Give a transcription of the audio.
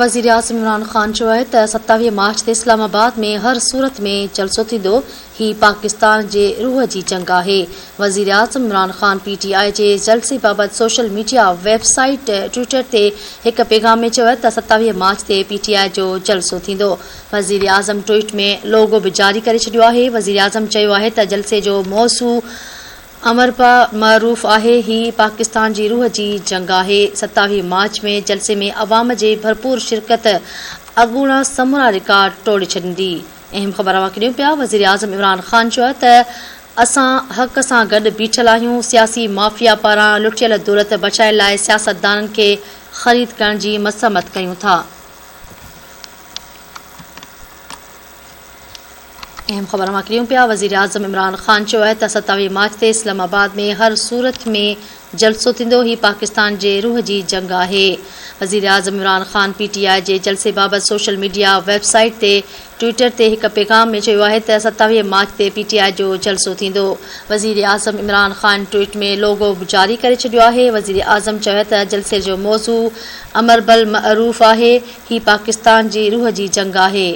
وزيراعظم عمران خان چيو آهي ته 27 مارچ تي اسلام آباد ۾ هر صورت ۾ جلسو ٿيندو، هي پاڪستان جي روح جي جنگ آهي. وزيراعظم Imran Khan P T I جي جلسي بابت social media web site Twitter تي هڪ پيغام ۾ چيو آهي ته 27 مارچ تي پي ٽي آء جو جلسو ٿيندو. وزيراعظم ٽوئيٽ ۾ لوگو به جاري ڪري ڇڏيو آهي. وزيراعظم چيو آهي ته جلسي جو موضوع امر با معروف آهي، هي پاڪستان جي روح جي جنگ آهي، 27 مارچ ۾ جلسي ۾ عوام جي ڀرپور شرڪت اڳوڻا سمورا رڪارڊ ٽوڙي ڇڏيندي. اهم خبر اوهان کي ڏيون پيا، وزيراعظم عمران خان چيو آهي ته اسان حق سان گڏ بيٺل آهيون، سياسي مافيا پاران لٽيل دولت بچائڻ لاء سياستدانن کي خريد ڪرڻ جي مذمت ڪيون ٿا. اهم خبر اوهان کي ڏيون پيا، وزيراعظم عمران خان چيو آهي ته 27 مارچ تي اسلام آباد ۾ هر صورت ۾ جلسو ٿيندو، هي پاڪستان جي روح جي جنگ آهي. وزيراعظم Imran Khan P T I جي جلسي بابت سوشل ميڊيا ويب سائيٽ تي ٽوئيٽر تي هڪ پيغام ۾ چيو آهي ته 27 مارچ تي پي ٽي آء جو جلسو ٿيندو. وزيراعظم عمران خان ٽوئيٽ ۾ لوگو به جاري ڪري ڇڏيو آهي. وزيراعظم چيو ته جلسي جو موضوع امر بالمعروف آهي، هي پاڪستان جي روح جي جنگ آهي.